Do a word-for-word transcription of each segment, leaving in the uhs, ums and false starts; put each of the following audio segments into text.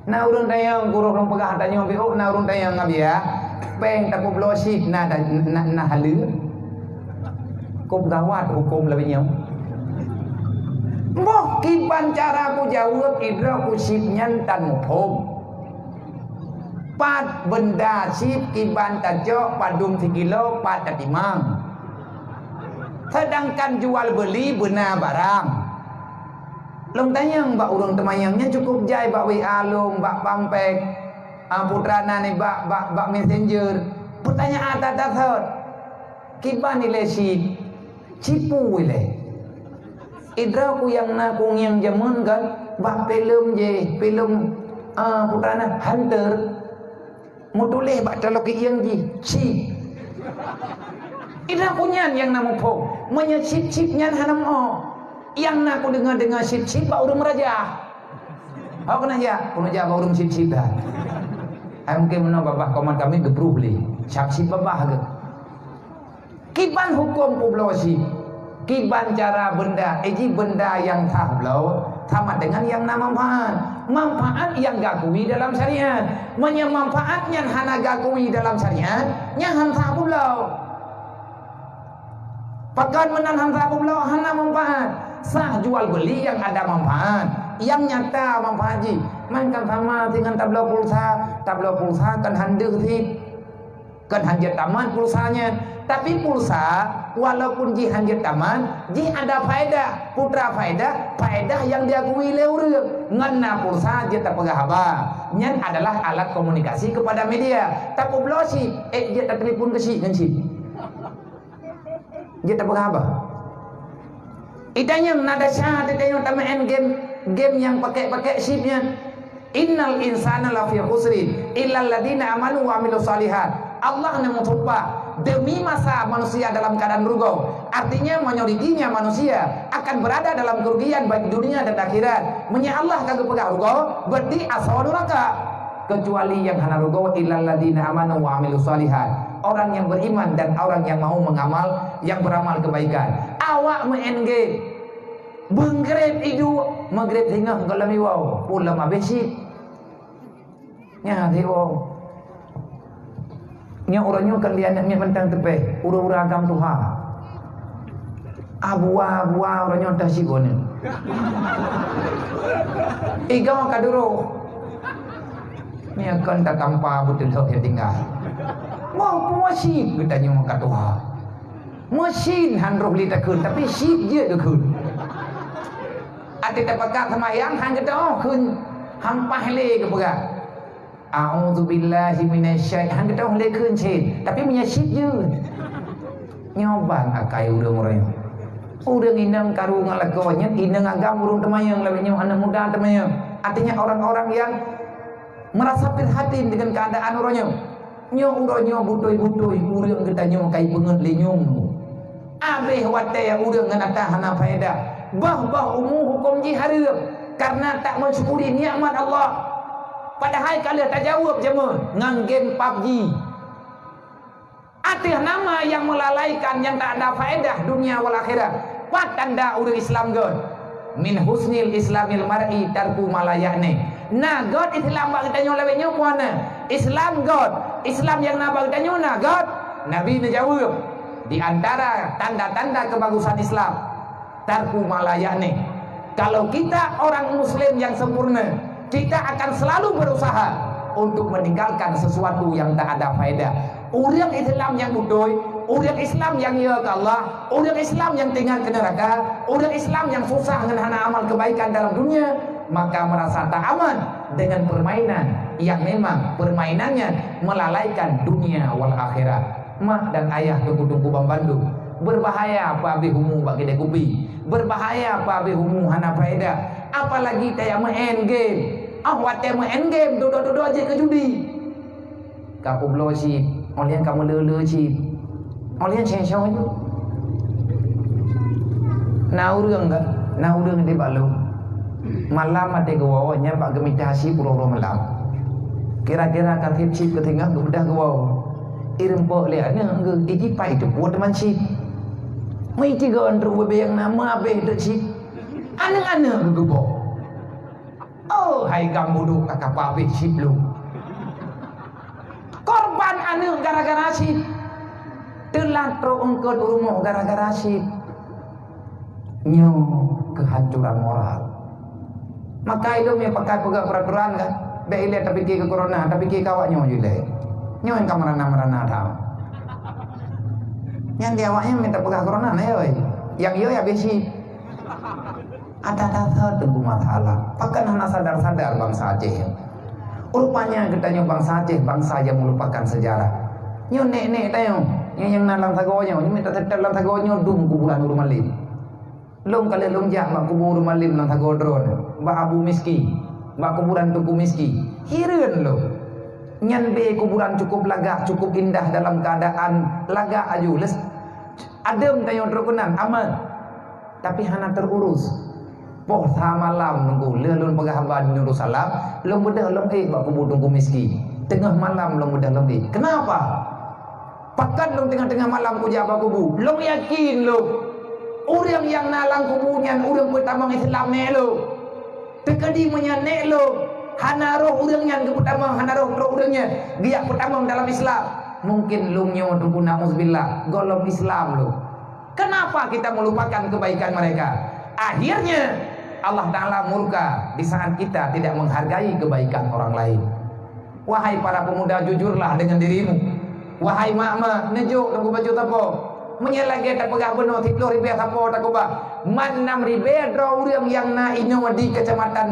Na ureuëng tanyong, gurôh ureuëng peugah tanyong, "Biôk na ureuëng tanyong, Abi, ya? Péng tapubloe chip na, na, na haleue?" Kôb gawat hukôm lagée nyoe. Boh kiban cara kujaweueb, idroe ku chip nyan tan muphom. Pat beunda chip, kiban tacok, padum sikilo, pat tatimang. Seudangkan jual beuli beuna barang. Lôn tanyong bak ureuëng teumanyong nyan, cukup jai bak W A lôn, bak pampék, a, putra na nibak, bak, bak messenger. Peutanyaan that-that thot. Kiban ilée chip, chip peue ilée. Idroe ku nyang na ku ngieng jameun kan, bak filem jih, filem, a, putra na Hunter. Meutuléh bak taloe keuieng jih, chip. Idroe ku nyan nyang na muphom, meunyoe chip-chip nyan hana meu'oh. Nyang na kudeungoe-deungoe chip-chip bak ureuëng meuraja. Hok keuneuk jak, keuneuk jak bak ureuëng chip-chip dah. Ai mungken meunoe babah komat kami geubruh lé. Chip-chip babah geuh. Kiban hukôm peubloe chip, kiban cara beunda, eh, jih beunda nyang sah bloe sama dengan nyang na manfaat. Manfaat nyang geukui dalam syariat. Meunyoe manfaat nyan hana geukui dalam syariat, nyan han sah peubloe. Pakon meunan han sah peubloe, hana manfaat. Sah jual beuli nyang ada manfaat, nyang nyata manfaat jih. Meunan sama deungon tabloe pulsa, tabloe pulsa kan han deuh cit. Kan han jeuet tamat pulsa nyan. Tapi pulsa, walaupun jih han jeuet tamat, jih ada faedah. Peue treuk faedah? Faedah nyang diakui lé ureuëng. Ngon na pulsa jeuet tapeugah haba. Nyan adalah alat komunikasi kepada media. Tapeubloe chip, eh, jeuet tatelepon keu chip ngon chip. Jeuet tapeugah haba. Itanyong na desya, itanyong tameu'en game, game nyang pakèk-pakèk chip nyan. "Innal insana lafi khusrin, illal ladzina amanu wa amilus shalihat." Allah neumeusumpah, "Demi masa manusia dalam keadaan rugoe." Artinya, majoritinya manusia akan berada dalam kerugian baik dunia dan akhirat. Meunyoe Allah ka geupeugah rugoe, berarti asoe nuraka. Kecuali nyang hana rugoe, "Illal ladzina amanu wa amilus shalihat." Orang yang beriman dan orang yang mau mengamal, yang beramal kebaikan. Awak meu'en game. Beungreb iduek, meugreb singoh goh lom iwoe, ulôn abéh chip. Nyan iwoe. Nyoe uroe nyoe kan di aneuk miet mantong teupéh, ureuëng-ureuëng agam tuha. Abua-abua uroe nyoe teuh chip uneuen. Igoe ka duroh. Nyoe kon takampa beuteudoh nyang tinggai. Wah, peue chip geutanyoe ka tuha. Meusin han roh lé takheun, tapi chip jeuet geukheun. Até tapakat seumayang han geuteu'oh kheun, han paih lé geupeugah, "A'udzubillahi minasyai-," han geuteu'oh lé kheun cit, tapi meunyoe chip jeuet. Nyoe ban akai ureuëng-ureuëng nyoe. Ureuëng inong karu ngon lakoe nyan, inong agam ureuëng teumanyong lagée nyoe, aneuk muda teumanyong. Artinya orang-orang yang merasa prihatin dengan keadaan uroe nyoe. Nyoe uroe nyoe beutôi-beutôi ureuëng geutanyoe ka ipeungeut lé nyoe. Abéh watée ureuëng ngon ata hana faedah. Bah-bah umu huköm jih hareuem, kareuna tak meusyukuri nikmat Allah. Padahai ka lheueh tajaweueb jameun ngon game pabji. Ateueh nama nyang meulalaikan nyang tak ada faedah dunia wal akhirat. Pat tanda ureuëng Islam göt? Min husnil islamil mar'i tarku ma la ya'ni. Na göt Islam bak geutanyoe lawét nyoe puana. Islam göt. Islam nyang na bak geutanyoe na göt. Nabi neujaweueb, di antara tanda-tanda kebagusan Islam, tarku ma la ya'ni. Kalau kita orang muslim yang sempurna, kita akan selalu berusaha untuk meninggalkan sesuatu yang tak ada faedah. Ureuëng Islam nyang beutôi, ureuëng Islam nyang yö keu Allah, ureuëng Islam nyang teuingat keu neuraka, ureuëng Islam nyang susah ngon hana amal kebaikan dalam dunia, maka merasa tak aman dengan permainan yang memang permainannya melalaikan dunia wal akhirat. Mak dan ayah teungku-teungku banmandum, berbahaya peuabéh umu bak keudè kupi, berbahaya peuabéh umu hana faedah, apalagi tajak meu'en game. Oh, watèe meu'en game, dudoe-dudoe jeuet keu judi. Ka peubloe cit, óh lheueh ka meuleu-leu cit. Óh lheueh ceng-ceng ju. Na ureuëng ka, na ureuëng di bak lôn. Malam watèe geuwoe, nyan bak geumita cit uroe-uroe malam. Kira-kira ka tiep cit keu teungoh geubeudôh geuwoe. Ireumpok lé aneuk geuh, iji pai teupue teuma cit. Meuici geuh trok bubé nyang na meuabéh teuk cit. Aneuk-aneuk geuh geuboh. Oh, Hai gam budok ka kapabeh cit lom. Korban aneuk gara-gara cit. Teulat trok eungkot u rumoh gara-gara cit. Nyoe keuhancuran moral. Maka ilôn nyang pakai peugah peraturan kan, bèk ilèe tapike keu corona, tapike keu awak nyoe ju ilèe. Nyoe nyang ka meurana-meurana that. Nyang di awak nyan minta peugah corona na yoi. Nyang yoi habéh cit. Ada dasar teungku masalah. Pakon hana sadar-sadar bansa Aceh? Rupanya geutanyoe bansa Aceh, bansa nyang meulupakan sejarah. Nyoe nèk-nèk tanyoe, nyoe nyang na lam sagoe nyoe, nyoe mita seutôt lam sagoe nyoe dum kuburan ureueng malem. Lôn ka lheueh lôn jak bak kubu ureueng malem lam sagoe droe, bak Abu Miski, bak kuburan Teungku Miski. Hireuen lôn. Nyan bèe kuburan cukup lagak, cukup indah dalam keadaan lagak aju. Les-, adeueng tanyoe trok keunan, aman. Tapi hana teururus. Poh sa malam nunggu lheueh lôn peugah haba di Darussalam, lôn beudôh lôn ék bak kubu Teungku Miski. Teungoh malam lôn beudôh lôn ék. Kenapa? Pakon lôn teungoh-teungoh malam kujak bak kubu? Lôn yakin lôn, ureueng nyang na lam kubu nyan ureueng peutamong Islam nèk lôn. Teukeudi meunyoe nèk lôn hana roh ureueng nyan geupeutamong, hana roh trok ureueng nyan geujak peutamong dalam Islam, mungkin lôn nyoe teungku, na'uzubillah, gohlom Islam lôn. Kenapa kita melupakan kebaikan mereka? Akhirnya, Allah Ta'ala murka di saat kita tidak menghargai kebaikan orang lain. Wahai para pemuda, jujurlah dengan dirimu. Wahai mak-mak, neujok teungku baju sapo. Meunyoe lagèe tapeugah bunoe siplôh ribèe sapo takeubah, mat nam ribèe droe ureueng nyang na inoe di Kecamatan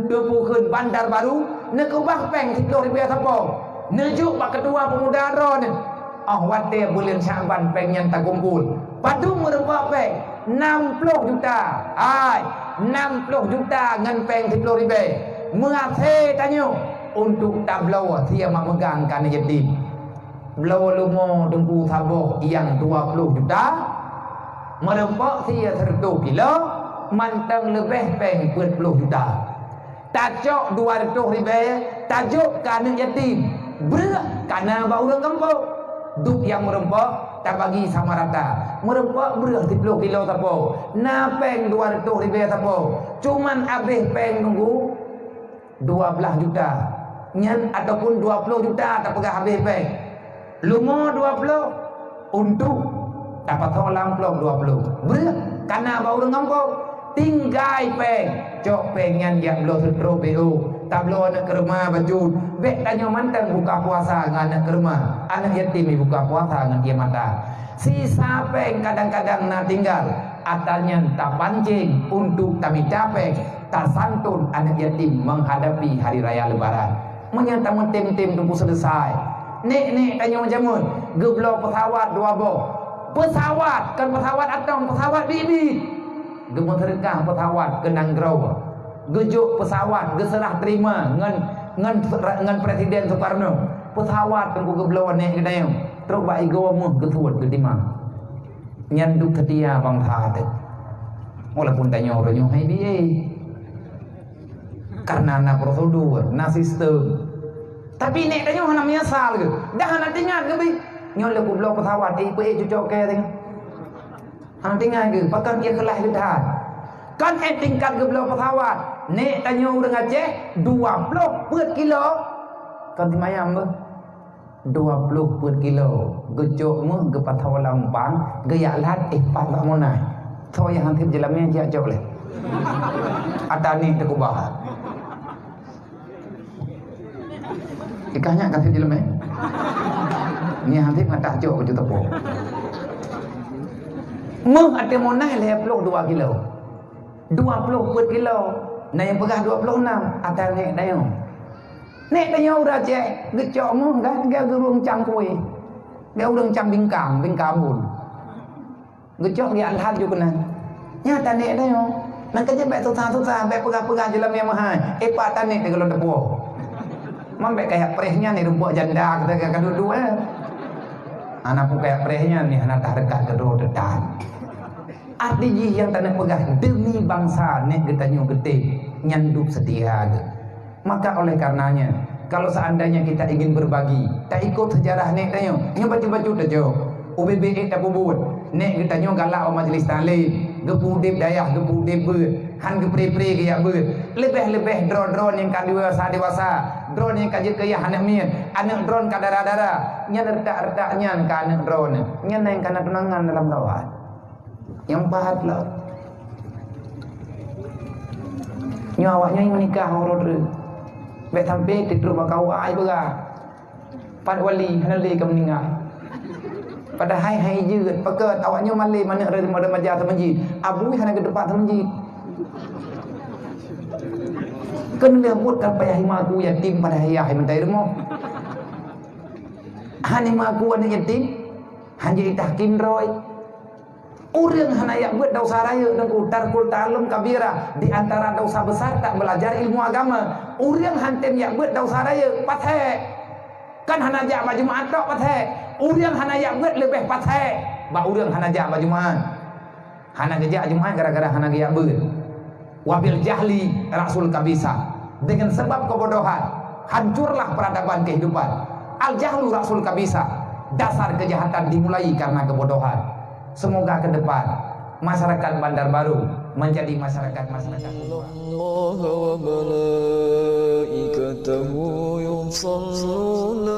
Dupukheun, Bandarbaru, neukeubah pèng siplôh ribèe sapo. Neujok bak ketua pemuda droeneuh. Óh watèe buleuen Syakban pèng nyan takumpul. Padum meureumpok pèng? Nam plôh juta. Hai, nam plôh juta ngon pèng siplôh ribèe. Meuhasé tanyoe untuk tabloe sie mak meugang keu aneuk yatim. Bloe leumo teungku saboh nyang dua plôh juta, meureumpok sie sireutôh kilo, mantong leubeh pèng peuet plôh juta. Tacok dua reutôh ribèe, tajok keu aneuk yatim. Breueh ka na bak ureueng gampông. Duek nyang meureumpok tabagi sama rata. Meureumpok breueh siplôh kilo sapo. Na pèng dua reutôh ribèe sapo. Cuman abéh pèng teungku dua blaih juta. Nyan ataupun dua plôh juta tapeugah abéh pèng. Leumo dua plôh, untuk tapasoe lam plôh dua plôh. Breueh ka na bak ureueng gampông. Tinggai pèng, cok pèng nyan jak bloe sutro B O, tabloe aneuk keureuma bacut. Bèk tanyoe mantong buka puasa ngon aneuk keureuma, aneuk yatim jibuka puasa ngon ié mata. Sisa pèng kadang-kadang na tinggal, atra nyan tapancéng untuk tamita pèng, tasanton aneuk yatim menghadapi hari raya Lebaran. Meunyoe tameutem-tem teungku seuleusai, nèk-nèk tanyoe jameun geubloe peusawat dua boh. Peusawat, kon peusawat atong, peusawat biet-biet. Geumeuseudeukah peusawat keu nanggroe. Geujok peusawat geuseurah teurima ngon, ngon, ngon Presiden Sukarno. Peusawat teungku geubloe nèk geutanyoe, trok bak igoe méuh geusuet geutimang. Nyan duek seutia bansa teuh. Walaupun tanyoe uroe nyoe hai B A. Karena na prosedur, na sistem. Tapi nèk tanyoe hana meunyeusal geuh. Dah hana teuingat geuh bit. Nyoe lé kubloe peusawat, eh, peuék cucok kèe teuh. Hana teuingat geuh, pakon ié keulaih geuh that. Kon eh tingkat geubloe peusawat. Nèk tanyoe ureueng Aceh dua plôh peuet kilo. Kon simayang beuh. Dua plôh peuet kilo, geucok méuh geupasoe lam pang, geujak lat, eh, pat bak Monas. Soe nyang han sép jeulamèe jak cok lé. Atra nèk teukeubah. Ikah nyak ka sép jeulamèe. Nyan han sép ngatah cok baju teupok. Méuh ateueh Monas lhèe plôh dua kilo. Dua plôh peuet kilo. Na nyang peugah dua plôh nam, atra nèk tanyoe. Nèk tanyoe ureueng Aceh geucok méuh, gak, gak geurueng cang kueh. Gak ureueng cang bingkang, bingkang bun. Geucok geujak lhah ju keunan. Nyan atra nèk tanyoe. Nyan keuh jeuet bèk susah-susah, bèk peugah-peugah jeulamèe meuhai. Eh, pat atra nèk teuh gohlom teupuoh. Man bèk kajak preh nyan, eh, rumpok janda kata ka dudu, eh. Hana peue kajak preh nyan, eh, hana tah reukat keudroe teuh tan. Arti jih nyang taneuk peugah, demi bansa nèk geutanyoe geutem, nyan duek seutia geuh. Maka oleh karenanya, kalau seandainya kita ingin berbagi, taikot sejarah nèk tanyoe, nyoe bacut-bacut tajok. U B B E tapeubuet, nèk geutanyoe galak u majlis taklim, geupeu udép dayah, geupeu udép beuet. Han geupre-pre geujak beuet. Leubeh-leubeh droe-droe nyang ka dewasa-dewasa, droe nyang ka jeuet keu yah aneuk miet, aneuk droe ka dara-dara. Nyan reutak-reutak nyan ka aneuk droe, nyan nyang ka na tunangan dalam kawan. Nyang pahat lom. Nyoe awaknyan meunikah uroe treuk. Bèk sampai teutrok bak kawai beurah. Pat wali hana lé ka meuninggai. Padahai hai jeuet, pakon awaknyoe malèe manök remaja seumeujid. Abui hana geuteupah seumeujid. Keuneulheueh buet kan payah imeung aku yatim padahai yah hai meutai rumoh. Hana imeung aku aneuk yatim, hana jadi tahkim droe. Ureueng hana jak beuet desya rayeuk, Teungku, tarkul ta'allum kabirah, di antara desya besar tak belajar ilmu agama. Ureueng han tem jak beuet desya rayeuk, pathèe. Kan hana jak bak Jumat tok, pathèe. Ureueng hana jak beuet leubeh pathèe bak ureueng hana jak bak Jumat. Hana geujak Jumat gara-gara hana geujak beuet. Wabil jahli ra'sul kabisah. Dengan sebab kebodohan, hancurlah peradaban kehidupan. Al jahlu ra'sul kabisah. Dasar kejahatan dimulai karena kebodohan. Semoga ke depan masyarakat Bandar Baru menjadi masyarakat-masyarakat. إن الله وملائكته يصلون